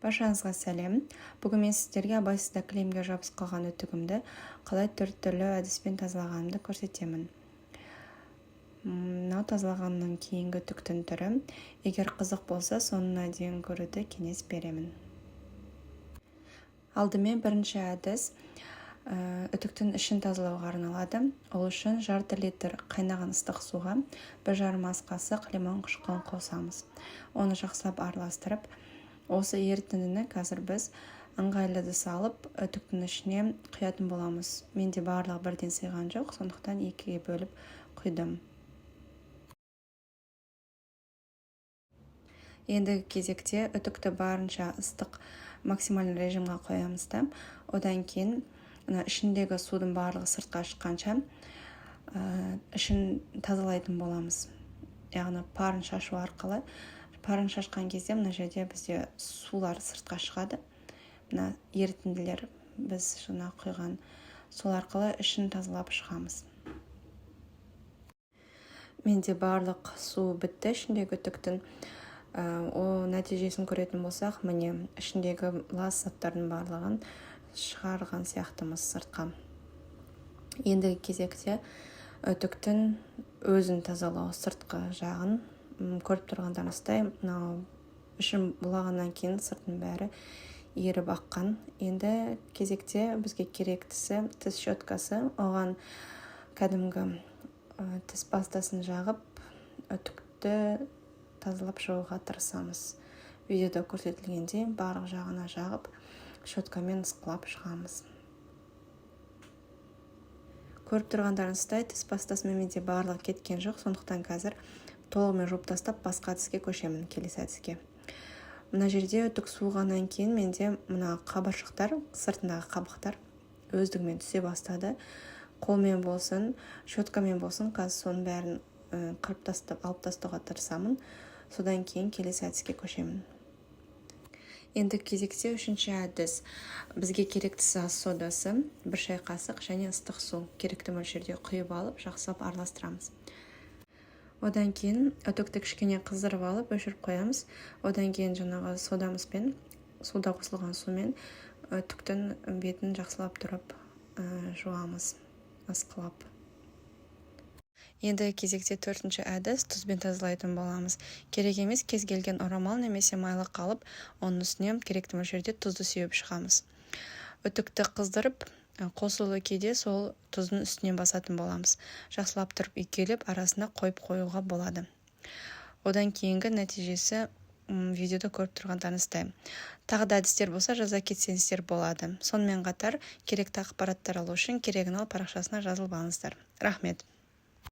Баршаңызға сәлем! Бүгін мен сіздерге абайсызда кілемге жабысып қалған үтігімді қалай төрт түрлі әдіспен тазалағанымды көрсетемін. Мынау тазалағаннан кейінгі үтіктің түрі. Егер қызық болса, соңына дейін көруді кеңес беремін. Алдымен бірінші әдіс үтіктің ішін тазалауға арналады. Ол үшін жарты литр қайнаған ыстық суға 1,5 ас қасық лимон қышқылын қосамыз. Оны жақсылап араластырып, осы ерітіндіні қазір біз ыңғайлы ыдыс алып, үтіктің ішіне құятын боламыз. Менде барлығы бірден сыйған жоқ, сондықтан екіге бөліп құйдым. Ендігі кезекте үтікті барынша ыстық максимальный режимға қоямыз да, одан кейін мына ішіндегі судың барлығы сыртқа шыққанша ішін тазалайтын боламыз. Яғни парын шашу арқылы. Парын шашқан кезде мына жерде бізде сулар сыртқа шығады. Мына ерітінділер біз жаңа құйған, сол арқылы ішін тазалап шығамыз. Менде барлық су бітті ішіндегі үтіктің. О нәтижесін көретін болсақ, міне, ішіндегі лас заттардың барлығын шығарған сияқтымыз сыртқа. Ендігі кезекте үтіктің өзін тазалау, сыртқы жағын. Көріп тұрғандарыңыздай, мынау ішін булағаннан кейін сыртының бәрі еріп аққан. Енді кезекте бізге керектісі тіс щеткасы. Оған кәдімгі тіс пастасын жағып, үтікті тазалап шығуға тырысамыз. Видеода көрсетілгендей, барлық жағына жағып, щеткамен ысқылап шығамыз. Көріп тұрғандарыңыздай, тіс пастасымен менде барлығы кеткен жоқ, сондықтан қазір толығымен жуып тастап, басқа әдіске көшемін, келесі әдіске. Мына жерде үтік суығаннан кейін менде мына қабыршықтар, сыртындағы қабықтар өздігімен түсе бастады. Қолмен болсын, щеткамен болсын, қазір соның бәрін қырып тастап, алып тастауға тырысамын. Содан кейін келесі әдіске көшемін. Енді кезекте үшінші әдіс. Бізге керектісі ас содасы, 1 шай қасық және ыстық су керекті мөлшерде құйып алып, жақсылап араластырамыз. Одан кейін үтікті кішкене қыздырып алып, өшіріп қоямыз. Одан кейін жаңағы содамызбен, суда қосылған сумен үтіктің бетін жақсылап тұрып жуамыз, ысқылап. Енді кезекте төртінші әдіс, тұзбен тазалайтын боламыз. Керек емес кез келген орамал немесе майлы қалып, оның үстіне керекті мөлшерде тұзды сеуіп шығамыз. Үтікті қыздырып, қосулы кейде сол тұздың үстінен басатын боламыз. Жақсылап тұрып үйкелеп, арасына қойып қоюға болады. Одан кейінгі нәтижесі видеода көріп тұрғандарыңыздай. Тағы да әдістер болса, жаза кетсеңіздер болады. Сонымен қатар керекті ақпараттар алу үшін Керегін ал парақшасына жазылып алыңыздар. Рахмет.